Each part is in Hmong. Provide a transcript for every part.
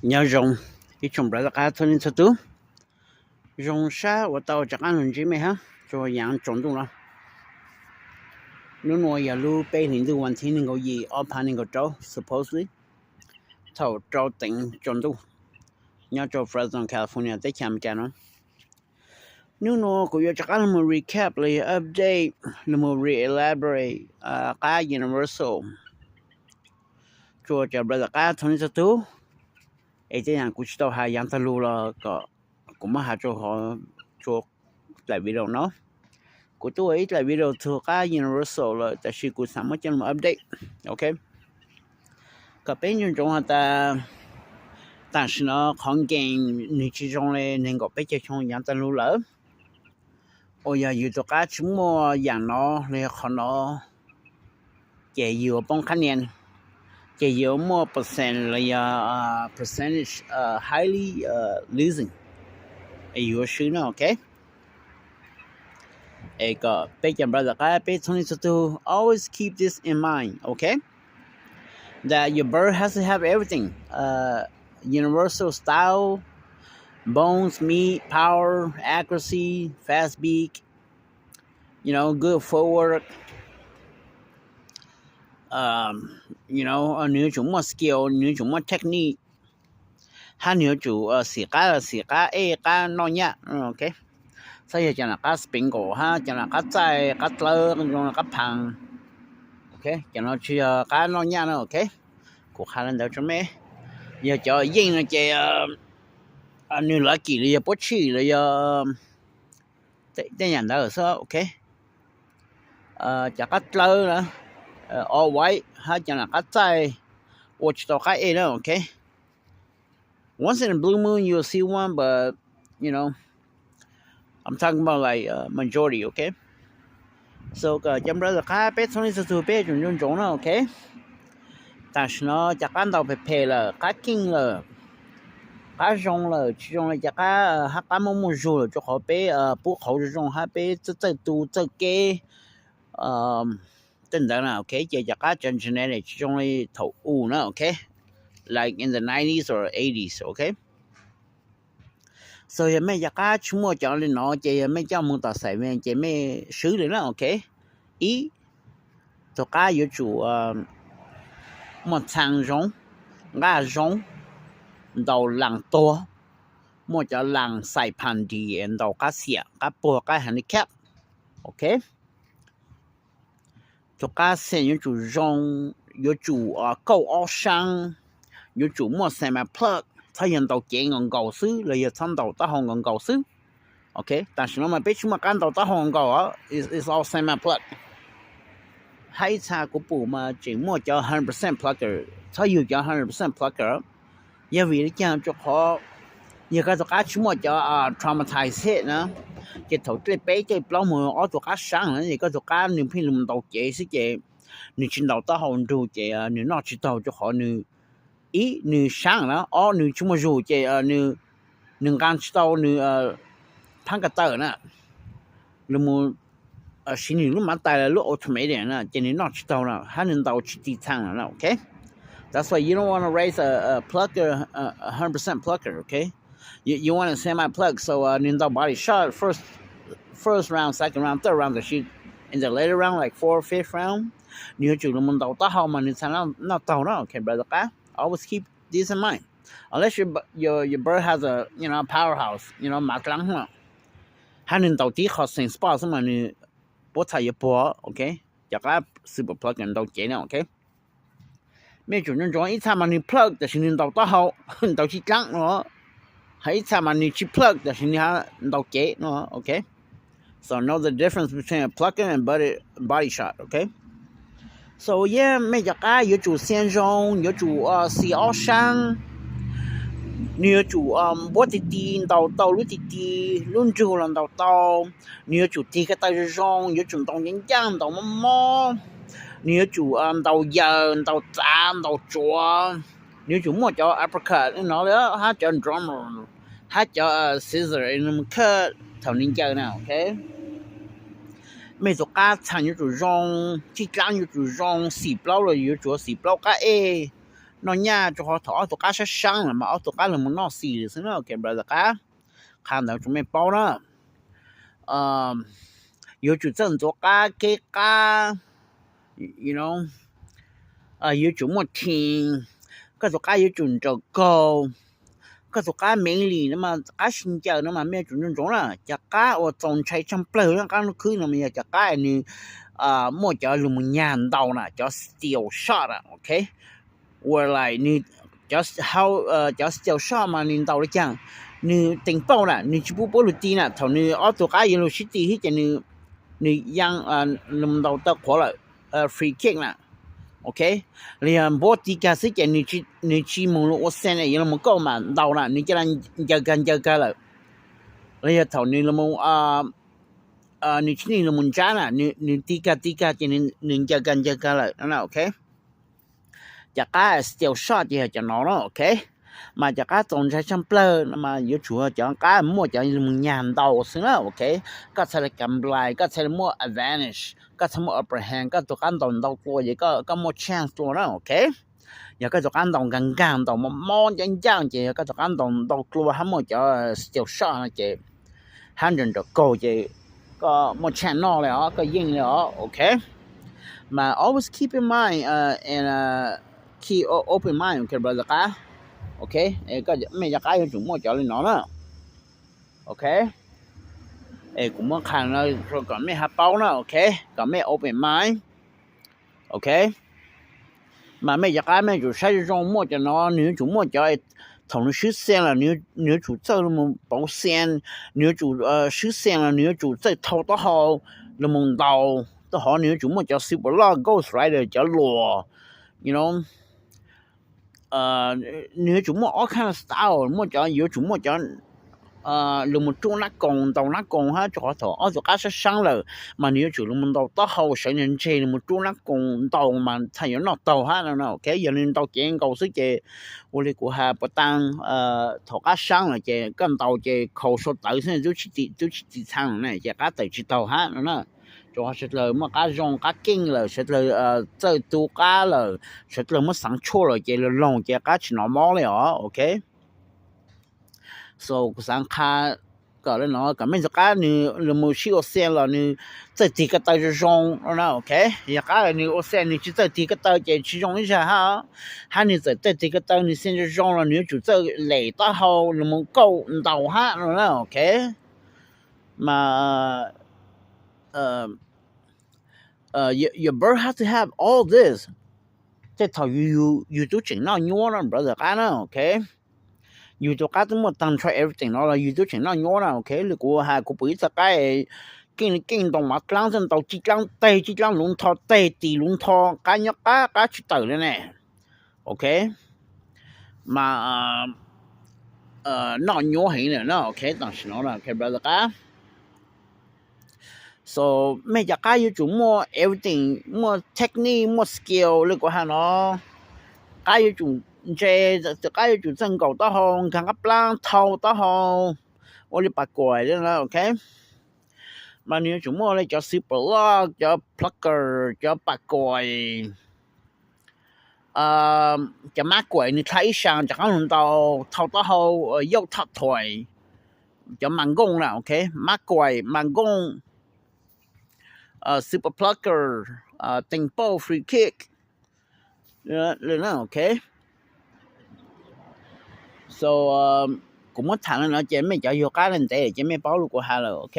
Nyob zoo ib tsoom brother qab txhua leej txhua tus. Zoo sab uas tau rov qab los ntsib mej hab txug yaav tsaus ntuj no. Nub nua yog lub peb hlis ntuj vas thib neeg nkaum yim ob phav nees nkaum rau, supposedly thaum rau teev tsaus ntuj nyob rau Fresno, California teb chaws Amelikas no. Nub nua kuv yuav rov qab los recap los yog update, los reelaborate qab Universal rua cov brother qab txhua leej txhua tug. Es tej zaam kuv tsis tau has yaav tag lug los kom kuv muab has rua dlaim video no. Kuv tub ua ib dlaim video txug qab Universal lawm tab sis kuv xaav muab coj los update, ok, kom peb ntsoov ntsoov has tas tam sim no qhov game nwg tsis zoo le neeg nkaum peb caug xyoo yaav tag lug lawm, uas yog yus tus qab tsis muaj yaam no los yog qhov no, ces yus yuav poob qhab nia, ces yus yuav muaj percent los yog percentage highly losing, es yus yuav swb na, ok. Es kom peb cov brother qab peb txhua leej txhua tug always keep this in mind, ok, that your bird has to have everything: universal style, bones, meat, power, accuracy, fast beak, you know, good footwork, you know, nws yuav tsum muaj skill, nws yuav tsum muaj technique, hab nws yuav tsum xim qab, xim qab ej qab noj nyaj, ok. Txhob yog cov lam qab spangle hab cov lam qab txaij qab dlawb zoo le qab phaas, ok, cov no tsis yog qab noj nyaj na, ok. Kuv qha le ntawd tso mej, yog cov yeej no ces nws lucky los yog puab tshij los yog tej yaam ntawd xwb, ok. Cov qab dlawb na, all white hab cov lam qab txaij ua tsis tau qab ej na, ok. Once in a blue moon you'll see one, but you know, I'm talking about like majority, ok. So cov brother qab peb txhua leej txhua tug peb yuav tsum ntsoov ntsoov na, ok. Tam sim no cov qab ntaus phem phem lawm, qab keej lawm, qab zoo lawm, tsis zoo le cov qab hab qab muaj muaj zug lawm, rua qhov peb pub qhauv zoo zoo hab peb txawj txawj tu txawj keb tej ntawd na, ok. Ces cov qab cov genetic tsis zoo li thaum u na, ok, like in the nineties or eighties, ok. So yog mej cov qab tsis muaj cov li no ces yog mej coj moog tom xais vees ces mej swb li na, ok. Ib, tus qab yuav tsum muaj txhaa zoo, nqaj zoo, ntaus laas tuag, muaj cov laas xais phaas nris ntaus qab xiam qab puag qab handicap, ok. Tus qab xeem yuav tsum zoo, yuav tsum kauj ob sab, yuav tsum muaj semi plug, txhob yog ntaus cev nkaus nkaus xwb los yog txhob ntaus taub hau nkaus nkaus xwb, ok. Tam sim no mas peb tsis muaj qab ntaus taub hau nkaus, it's all semi plug. Hab ib txha kuv pum mas tseem muaj cov hundred percent plucker, txhob yug cov hundred percent plucker. Yog vim li cas? Rua qhov yog koj tus qab tsis muaj cov traumatized head na, ces thaum dlej peb dlej plaub moog ob tug qab saab na ces koj tus qab nws pheej lug ntaus cev xwb ces nws tsis ntaus taub hau nrug ces nws noj tsis taug rua qhov nws, ib, nws saab na, ob, nws tsis muaj zug ces nws nqaa tsis tau nws phaab ka taw na, lug mus siv nws lub mav tais lub automatic na ces nws noj tsis taug na hab nws ntaus tsis ti txhaa na, ok. That's why you don't want to raise a plucker, a hundred percent plucker, ok. You want a semi plug, so nws ntaus body shot first, first round, second round, third round, tab sis in the later round, like fourth, fifth round, nws yuav tsum lug mus ntaus taub hau mas nws txhaj noj taug na, ok brother qab. Always keep this in mind. Unless your, your, your bird has a, you know, powerhouse, you know, mav dlaab, hab nws ntaus tib qho same spot xwb mas nws puab txhaj yuav puag, ok. Cov qab super plucker ntaus cev na, ok. Mej tsum ntsoov ib txha mas nws plug tab sis nws ntaus taub hau, ntaus tsis dlaab no, hab ib txha mas nws tsis plug tab sis nws ntaus cev no, ok. So know the difference between a plucker and body, body shot, ok. So yeah, mej cov qab yuav tsum xia zoo, yuav tsum xim ob saab, nws yuav tsum npuab ti ti, ntaus tau lub ti ti, lub nrug los ntaus tau, nws yuav tsum tig ko taw zoo zoo, yuav tsum ntaus ncaaj ncaaj, ntaus mob mob, nws yuav tsum ntaus yawg, ntaus txav, ntaus tsuav, nws yuav tsum muaj cov uppercut no hab cov drummer hab cov scissor cut thaum nws ncaws na, ok. Mej tus qab txhaj yuav tsum zoo, tib dlaab yuav tsum zoo, xim plaub los yuav tsum xim plaub qab ej, noj nyaj, rau qhov thaum ob tug qab sab sab lawm mas ob tug qab los mus noj xis xwb na, ok brother qab. Qhov ntawd rau mej paub na. Yuav tsum txawj ntxuav qab keb qab, yuav tsum muaj team, koj tus qab yuav tsum nraum kaug, koj tus qab mev li no mas qab sib ncaws no mas mej yuav tsum ntsoov ntsoov na. Cov qab uas txaus ntshai tshaj plawg lub qab noj khwb no mas yog cov qab nws muaj cov lus mus nyag ntau na, cov steel shot, ok. Ua li nws, cov steel shot mas nws ntaus li cas, nws teev pauj na, nws tsis pub puab lug ti na, thaum nws ob tug qab yuav lug sib ti thiab ces nws, nws ya lug ntaus tau qhuav lawm, free kick na, ok. Los yog npuab ti kag xwb ces nws tsis moog lug ua xen yuav lug kauj mas ntaus na, nws ca le ncaws kag ncaws kag lawm. Los yog thaum nws, nws tsis neeg lug mus ntsab na, nws ti kag ti kag ces nws ncaws kag ncaws kag lawm, ok. Cov qab steel shot ces yog cov no na, ok. Mas cov qab txaus ntshai tshaj plawg no mas yuav tsum cov qab muaj cov lus mus nyag ntau xwb na, ok. Koj txhaj le comply, koj txhaj le muaj advantage, koj txhaj muaj upper hand, koj tus qab ntaus ntau dlua ces koj muaj chance dlua na, ok. Yog koj tus qab ntaus nkag nkag, ntaus mob mob ncaj ncaj ces yog koj tus qab ntaus ntau dlua hab muaj cov steel shot no ces hab nraum nraum kaug ces koj muaj chance noj li os, koj yeej li os, ok. Mas always keep in mind and keep open mind, ok brother qab, ok. Mej cov qab yuav tsum muaj cov li no na, ok. Es kuv muab qha no kom mej hab paub na, ok, kom mej open mind, ok. Mas mej cov qab mej yuav tsum saib zoo zoo, muaj cov no nws yuav tsum muaj cov, thaum nws swb xia lawm nws yuav tsum txawj lug mus pauv xia, nws yuav tsum swb xia lawm nws yuav tsum txawj thau taub hau lug mus ntaus, taub hau nws yuav tsum muaj cov super lock, ghost rider, cov luas, you know, nws yuav tsum muaj all kind of style, muaj cov, yuav tsum muaj cov lug mus rub nab koos, ntaus nab koos hab, rau qhov thaum ob tug qab sab sab lawm mas nws yuav tsum lug mus ntaus taub hau sawv ntseg ntseg lug mus rub nab koos ntaus mas txhaj yuav noj taug hab no, ok. Yog nws ntaus cev nkaus xwb ces ua li kuv has puas taag, thaum qab sab lawm ces koj ntaus ces khaus sau tawv xwb, tub tsis txhaj na ces qab tawm tsis taug hab no na. Rau qhov sawv dlawg muaj qab zoo qab keej lawm, sawv dlawg txawj tu qab lawm, sawv dlawg muab xaav tshuaj lawm ces lug loog ces qab tsis nov mob li os, ok. So kuv xaav qha kom li no, kom mej tus qab nws lug mus sib ua xia los nws txawj tig ko taw zoo zoo no na, ok. Yog qab nws ua xia nws tsis txawj tig ko taw ces tsis zoo ib zag hab, hab nws txawm txawj tig ko taw nws xia zoo zoo los nws yuav tsum txawj lem taub hau lug mus kauj ntaus hab no na, ok. Mas your bird has to have all this. Tej thaum yus tub tseem noj nyuab na brother qab na, ok. Yus tus qab twb muaj taag nrho everything no los yus tub tseem noj nyuab na, ok. Li kuv has kuv pum ib txoj qab keej li keej ntaus mav dlaab, txawj ntaus ci dlaab teg ci dlaab luv ntho teg tis luv ntho, qab nyob qab qab tsis tawm li ne, ok. Mas noj nyuab heev lawm na, ok, tam sim no, ok brother qab. So mej cov qab yuav tsum muaj everything, muaj technique, muaj skill li kuv has no. Qab yuav tsum ntse, tus qab yuav tsum txawj nkaum taub hau, nkag qab plaab, thau taub hau, ua li pas kuam, ok. Mas nws yuav tsum muaj li cov super lock, cov plucker, cov pas kuam, cov mab kuam nws dlha ib sab rov qaab lug ntaus, thau taub hau, yauj thoj thuam, cov mas nkooj na, ok, mab kuam, mas nkooj, super plucker, teem pauj, free kick, ok. So kuv muab tham li no ces mej cov yug qab le ntev ces mej paub lug kuv has lawm, ok.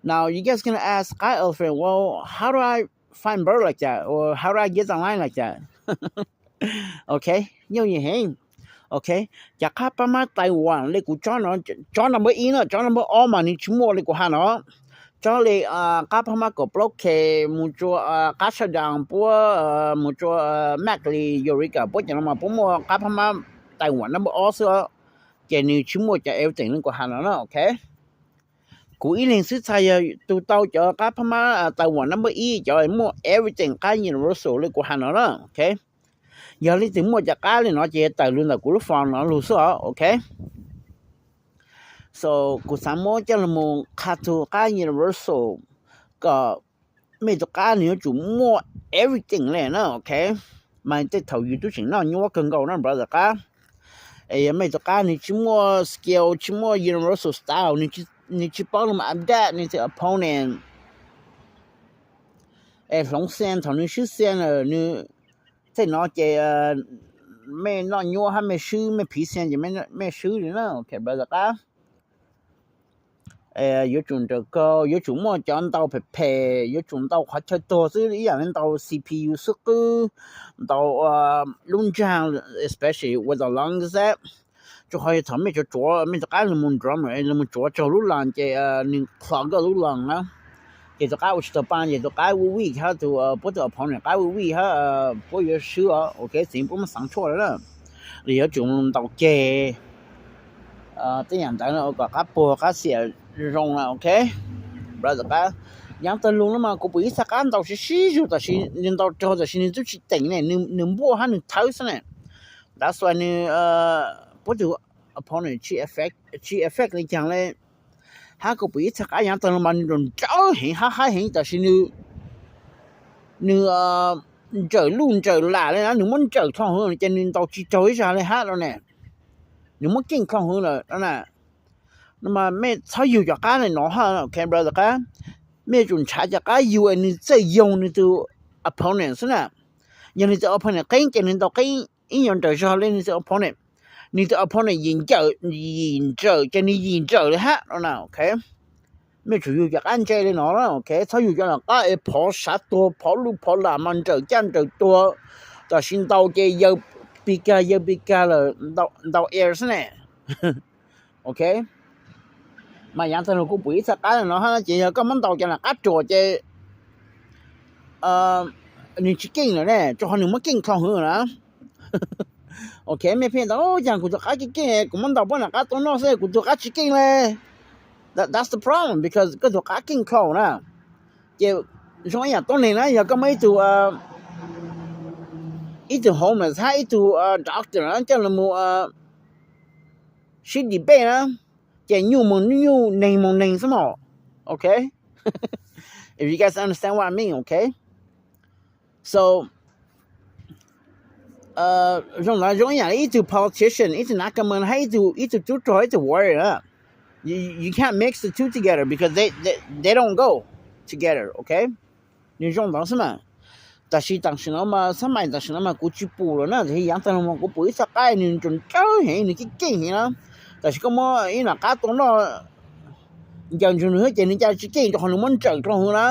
Now you guys gonna ask, qab elephant, well, how do I find bird like that? Or how do I get online like that? Ok, yooj yim heev. Ok, cov qab phab mab Taiwan li kuv tsob no, tsob number ib no, tsob number ob mas nws tsis muaj li kuv has no. Tsob li qab phab mab kaum plaub K mus rua qab sawv daws puab, mus rua Mac li Eureka puab cov no mas puab muaj qab phab mab Taiwan number ob xwb, ces nws tsis muaj cov everything li kuv has no na, ok. Kuv ib leeg xwb txhaj yog tug tau cov qab phab mab Taiwan number ib, cov muaj everything qab universal li kuv has no na, ok. Yog leej twg muaj cov qab li no ces tawm lug ntawm kuv lub phone no lug xwb os, ok. So kuv xaav muab coj lug mus qha tug qab universal kom mej tug qab nws yuav tsum muaj everything li na, ok. mas tej thaum yus twb tseem noj nyuab kawg nkaus na brother qab. Es yog mej tus qab nws tsis muaj skill, tsis muaj universal style, nws tsis paub los adapt nws tus opponent, es hloov xiab thaum nws swb xiab lawm nws, tej no ces mej noj nyuab hab mej swb, mej phiv xiab ces mej swb li na, ok brother qab. Yuav tsum nrawm kawg, yuav tsum muaj cov ntaus phem phem, yuav tsum ntaus qhov chaw tuag xwb, ib yam li ntaus C P U xwb qwb, ntaus lub ntsag, especially with the lungs, rau qhov yog thaum mej tsuav tsuav mej tus qab los mus drummer los mus tsuav tsaug lub lungs ces nws clog nkauj lub lungs na, ces tus qab ua tsis tau pa ces tus qab weak weak hab tus puab tus opponent qab weak weak hab puab yuav swb os, ok, txiv puab muab xaav tshuaj lawm na. Li yuav tsum ntaus ceg tej yam ntawd kom qab puag qab xiam zoo na, ok brother qab. Yaav Tawg Lug no mas kuv pum ib txha qab ntaus sib sib zug tam sim, nws ntaus raug tam sim nws twb tsis teem ne, nws npuaj hab nws thawb xwb ne. That's why nws puab tus opponent tsis affect li caag le. Hab kuv pum ib txha qab Yaav Tawg Lug mas nws nrawm nrawm heev hab haib heev tam sim nws nws nrawm luj nrawm lam le na, nws muab nrawm dlhau hwv ces nws ntaus tsis raug ib zag le hab no ne. Nws muab keej dlhau hwv lawm no na. No mas mej txhob yug cov qab le no hab, ok brother qab. Mej yuav tsum nrhav cov qab yug es nws txawj yoog nws tus opponent xwb na. Yog nws tus opponent qeeb ces nws ntaus qeeb ib nyuag nrawm zog le nws tus opponent. Nws tus opponent yim nrawm, yim nrawm ces nws yim nrawm le hab no na, ok. Mej yuav tsum yug cov qab ntse le no, ok, txhob yug cov qab es phov sav tuag phov luj phov lam mas nrawm caj nrawm tuag, tam sim ntaus ces yaws pig kag yaws pig kag lawm, ntaus air xwb ne. Ok, mas Yaav Tawg Lug kuv pum ib txha qab le no hab ces yog koj muab ntaus cov qab ruam ces nws tsis keej lawm ne, rau qhov nws muab keej dlhau hwv na. Ok, mej pheej ntawd, yog kuv tus qab keej keej kuv muab ntaus puab nram qab tuaj noj xwb kuv tus qab tsis keej le. That's the problem because koj tus qab keej dlhau na. Ces zoo ib yam tuab neeg na, yog koj muaj ib tug, ib tug homeless hab ib tug doctor coj los mus sib debate na, ces nyuj moog nyuj, neeg moog neeg xwb mog. Ok, if you guys understand what I mean, ok. So zoo ntawd zoo ib yam li ib tug politician, ib tug nav ka mees hab ib tug tub rog, ib tug warrior na. You can't mix the two together because they don't go together, ok. Nws zoo ntawd xwb mas. Tam sim tam sim no mas xab mais tam sim no mas kuv tsis pum lawm na, tiam sis Yaav Tawg Lug mas kuv pum ib txha qab nws nrawm nrawm heev, nws keej keej heev na. Tam sim koj muab ib nram qab tuaj noj ncaws ntsug nws ces nws ca tsis keej rau qhov nws muab nrawm dlhau hwv na,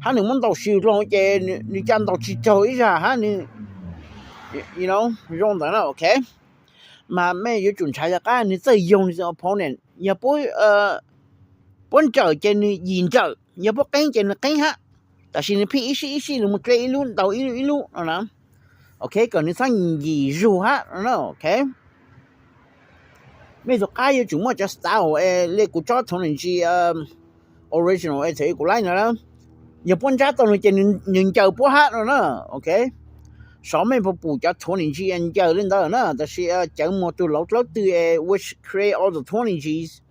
hab nws muab ntaus si dlhau hwv ces nws ca ntaus tsis raug ib zag hab nws zoo ntawd na, ok. Mas mej yuav tsum nrhav cov qab nws txawj yoog nws tus opponent. Yog puab nrawm ces nws yim nrawm, yog puab qeeb ces nws qeeb hab. Tam sim nws pheej ib sij ib sij nws mus dle ib lub ntaus ib lub ib lub no na. Ok, kom nws txhob yim zug hab no na, ok. Mej tus qab yuav tsum muaj cov style le kuv tsob thaum nim ntsis original es thaum kuv laib no na. Yog puab nrab tau nws ces nws ncaws puab hab no na, ok. Xyov mej puas pum cov twenty G ncaws le ntawd na, tab sis cawv muag tug laus dlawb twg es which create all the twenty Gs,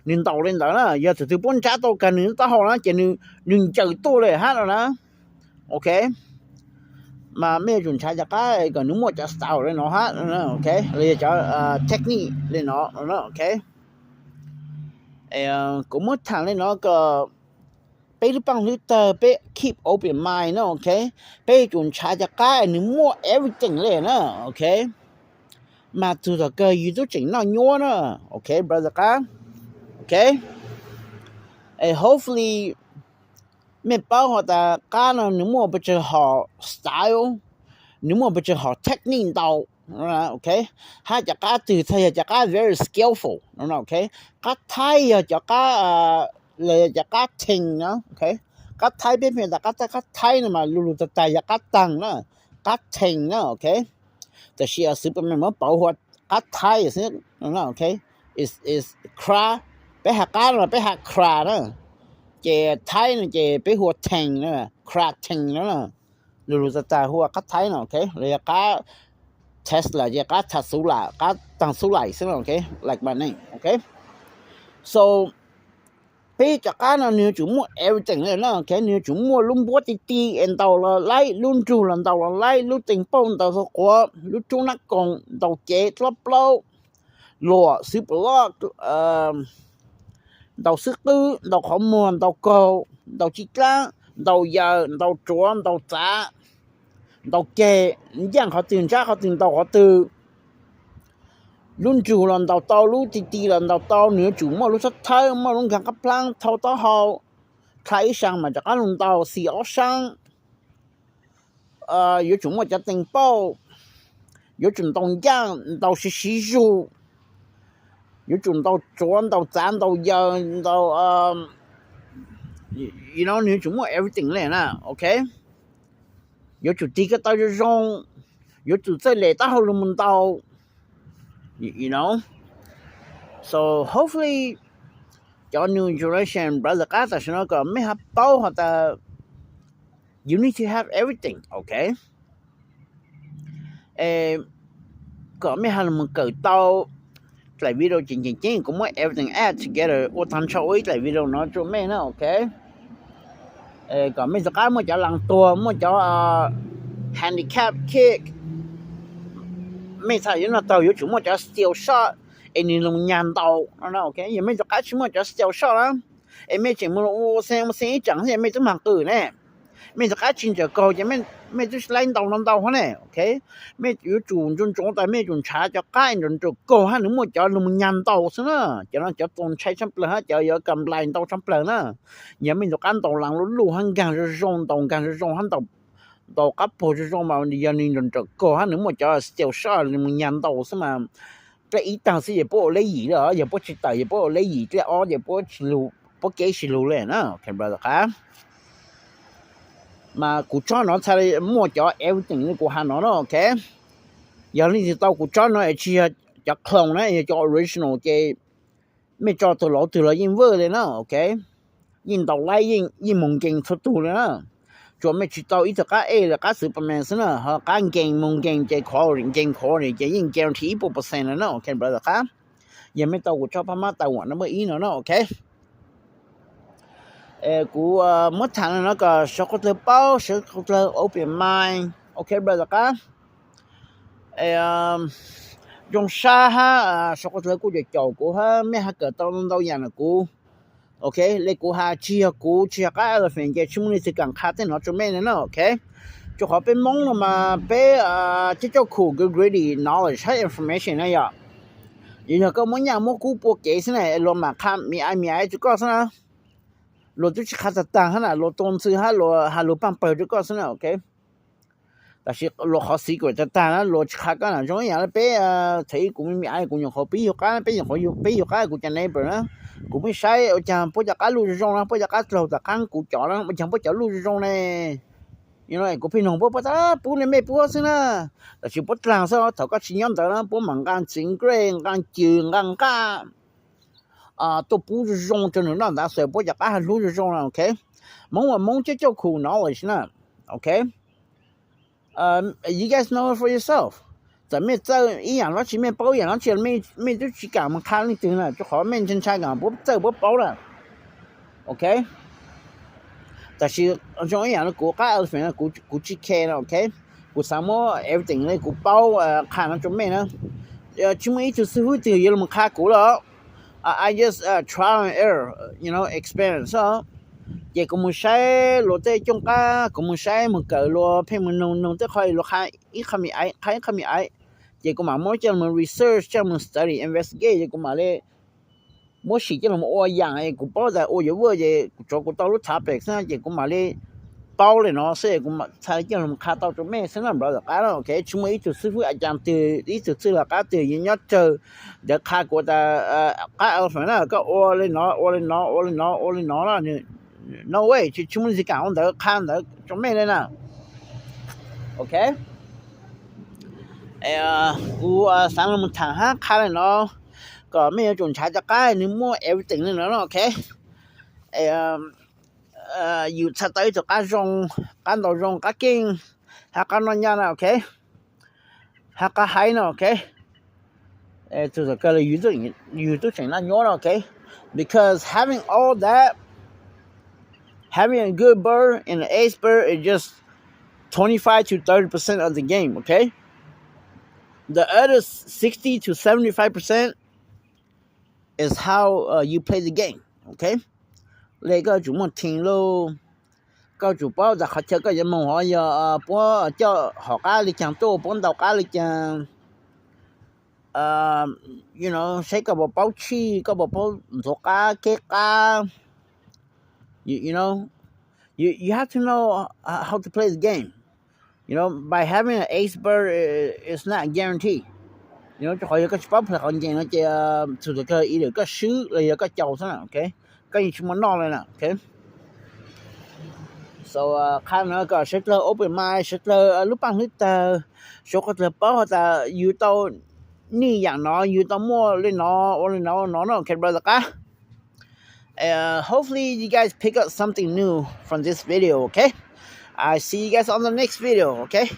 nws ntaus le ntawd na. Yog thaum twg puab nrab tau kag nws taub hau na ces nws ncaws tuaj le hab no na, ok. Mas mej yuav tsum nrhav cov qab kom nws muaj cov style le no hab, ok, los yog cov technique le no, ok. Kuv muab thaam le no kom peb lub paaj lub tawg peb keep open mind na, ok. Peb yuav tsum nrhav cov qab nws muaj everything le na, ok. Mas txug thaum kawg yus tub tseem noj nyuab na, ok brother qab, ok. Hopefully mej paub has tas qab no nws muaj pes tsawg hom style, nws muaj pes tsawg hom technique ntaus, ok. Hab cov qab twg txhaj yog cov qab very skillful no, ok. Qab thaib yog cov qab, los yog cov qab theej no, ok. Qab thaib peb pheej tas qab thaib, qab thaib no mas lug lug tag tag yog qab taag na, qab theej na, ok. Tab sis xwv pas mej muab pauv hu ua qab thaib xwb, ok. Craft, peb has qab no peb has craft na, ces thaib no ces peb hu ua theej na, craft theej no na. Lug lug tag tag hu ua qab thaib no, ok, los yog qab Tesla ces qab thaaj xub laim, qab taag xub laim xwb no, ok, like my name, ok. So Peb cov qab no nws yuav tsum muaj everything li na, ok, nws yuav tsum muaj lub npuab ti ti es ntaus los laib, lub nrug los ntaus los laib, lub tees pauj ntaus los quav, lub rub nab koos ntaus cev dlob plaub, luam xwb plom loj, ntaus xwb qwb, ntaus qhov muag, ntaus kaug, ntaus tsib dlaab, ntaus yaws, ntaus tsuav, ntaus txav, ntaus ceg, ncaaj qhov twg ntsab qhov twg ntaus qhov twg. Lub nrug los ntaus tau, lub ti ti los ntaus tau, nws yuav tsum muaj lub txhab thawb, muaj lub nkaag qab plaab thau taub hau, dlha ib saa mas rov qaab lug ntaus xis ob saab. Yuav tsum muaj cov tees pauj, yuav tsum ntaus ncaaj, ntaus siv siv zug, yuav tsum ntaus tsuav, ntaus txav, ntaus yaws, ntaus, yuav tsum muaj everything le na, ok. Yuav tsum tig ko taw zoo zoo, yuav tsum txawj lem taub hau lug mus ntaus, you know. So hopefully cov new generation brother qab tam sim no kom mej ho paub has tas you need to have everything, ok. Kom mej ho lug mus kawm tau dlaim video ces nceeg ceeb kuv muab everything add together ua tag nrho ua ib dlaim video no rua mej na, ok. Kom mej rov qab muaj cov laas tuag, muaj cov handicap kid, mej txhaj yuav noj taug yuav tsum muaj cov steel shot es nwg lug nyag ntaus no, ok. Yog mej rov qab tsis muaj cov steel shot na, es mej tseem mus ua xeeb ua xeeb ib tsaam xwb mej tub mag qw ne. Mej rov qab tsis nrawm kaug ces mej tub tsis laib ntaus no ntau hov ne, ok. Mej yuav tsum ntsoov ntsoov tas mej yuav tsum nrhav cov qab nrawm nrawm kaug hab nws muaj cov lug nyag ntaus xwb na. Cov no cov txaus ntshai tshaj plawg hab cov yuav comply ntau tshaj plawg na. Yog mej rov qab ntaus laas luj luj hab nkaag zoo zoo, ntaus nkaag zoo zoo hab ntaus qab puag zoo zoo mas yog nws nrawm nrawm kaug hab nws muaj cov steel shot lug nyag ntaus xwb mas dlej ib taag xwb yog puab ua lej yim lawm, yog puab tsis tawm yog puab ua lej yim, dlej ob yog puab tsis lug, puab kev tsis lug le na, ok brother qab. Mas kuv tsob no txhaj muaj cov everything li kuv has no na, ok. Yog leej twg tau kuv tsob no es tsis yog cov clone na, yog cov original ces mej tso tug laus twg los yeej work le na, ok. Yeej ntaus laib, yeej moog nkees txhua tug le na. Tsuas mej tsis tau ib tug qab ej le qab Superman xwb na, ho qab nkees moog nkees ces quality, nkees quality ces yeej guarantee ib puas percent le na, ok brother qab. Yog mej tau kuv tsob Paj Mab Taiwan number ib no na, ok. Kuv muab thaam le no kom sawv dlawg paub, sawv dlawg open mind, ok brother qab. Zoo sab hab sawv dlawg kuj caum caum kuv hab mej hab kawm tau ntau yaam ntawm kuv. Ok, le kuv has tsis yog kuv, tsis yog qab Elephant ces tsis muaj leej twg kam qha tej no rua mej le na, ok. Rua qhov peb Moob no mas peb coj coj khum good quality knowledge hab information na yom. Yog, yog koj muab nyaj muab kub pua kev xwb na luag mam qha mi ai mi ai rua koj xwb na. Luag tub tsis qha tag tag hab na, luag tua ntxwg hab luag has lug paaj pawg rua koj xwb na, ok. Tab sis luag qhov xwv kuas tag tag na luag tsis qha koj na. Zoo ib yaam le peb, thaum ub kuv me me aiv kuv nyuam qhuav pib yug qab, peb nyuam qhuav pib yug qab kuv cov neighbor na, kuv pheej saib ua caag puab cov qab luj zoo zoo na, puab cov qab dlaug tom qaab kuv cov na, ua caag puab cov luj zoo zoo ne. Kuv pheej noog puab, puab tas pub le mej puab xwb na. Tab sis puab dlaag xwb, thaum koj tsis nyob ntawd na puab mam nqaa txiv nqaj, nqaa cws, nqaa nqaj tuaj pub zoo zoo rua nwg noj ntawd xwb, puab cov qab has hlub zoo zoo na, ok. Moob mas Moob coj coj khum knowledge na, ok. You guys know it for yourself. Txawm mej txawj ib yaam dlaab tsi, mej paub ib yaam dlaab tsi, mej tub tsis kam mus qha leej twg na, rua qhov mej ntshai ntshai kam puab txawj puab paub na, ok. Tab sis zoo ib yaam le kuv qab Elephant, kuv tsis care na, ok. Kuv xav muab everything le kuv paub qha no rua mej na. Tsis muaj ib tug xib fwb twg yuav los qha kuv lawm. I just trial and error, you know, experience. Ces kuv mus saib luag tej cooj qab, kuv mus saib mus kawm luag pheej mus noog noog tej qhov luag qha ib qho mi aiv, qha ib qho mi aiv. Ces kuv mam muab coj mus research, coj mus study, investigate, ces kuv mam li muab sim coj los ua yaam, kuv paub tas ua yuav ua ces kuv tsuav kuv tau lub topic xwb ces kuv mam li paub le no xwb, kuv txhaj coj los qha tau rua mej xwb na, brother qab na, ok. Tsis muaj ib tug xib fwb a caag twg, ib tug txwj laug qab twg yuav nyob tsawg ntawd qha kuv tas qab Elephant na, koj ua le no, ua le no, ua le no, ua le no na. No way, tsis muaj leej twg kam ua ntawd, qha ntawd rua mej le na, ok. Kuv xaav los mus thaam hab qha le no kom mej yuav tsum nrhav cov qab nwg muaj everything le no, ok. Yus txhaj tau ib tug qab zoo, qab ntaus zoo, qab keej, hab qab noj nyaj na, ok, hab qab haib na, ok. Tus txawm kawg los yus tub tseem noj nyuab no, okay? Because having all that, having a good bird and an ace bird is just twenty-five to thirty percent of the game, okay? The other sixty to seventy-five percent is how uh, you play the game, okay? Li koj tsum muaj team lauj, koj tsum paub tas qhov chaw koj yuav moog hov yog puab coj hom qab li caag tuaj, puab ntaus qab li caag, you know, saib koj puas paub tshij, koj puas paub ntxuav qab, keb qab. You, you know, you, you have to know uh, how to play the game. You know, by having an ace bird, it's not a guarantee. You know, rau qhov yog koj tsis paub play qhov game no ces txug thaum kawg either koj swb los yog koj caus xwb, okay? Koj yeej tsis muaj noj li na, okay? So qhov no kom sawv dlawg open mind, sawv dlawg lub paaj hlwb tawg, sawv dlawg paub has tas yus tau nij yaam no, yus tau muaj li no, ua li no no, okay, brother qab. Uh, hopefully you guys pick up something new from this video, okay? I see you guys on the next video, okay?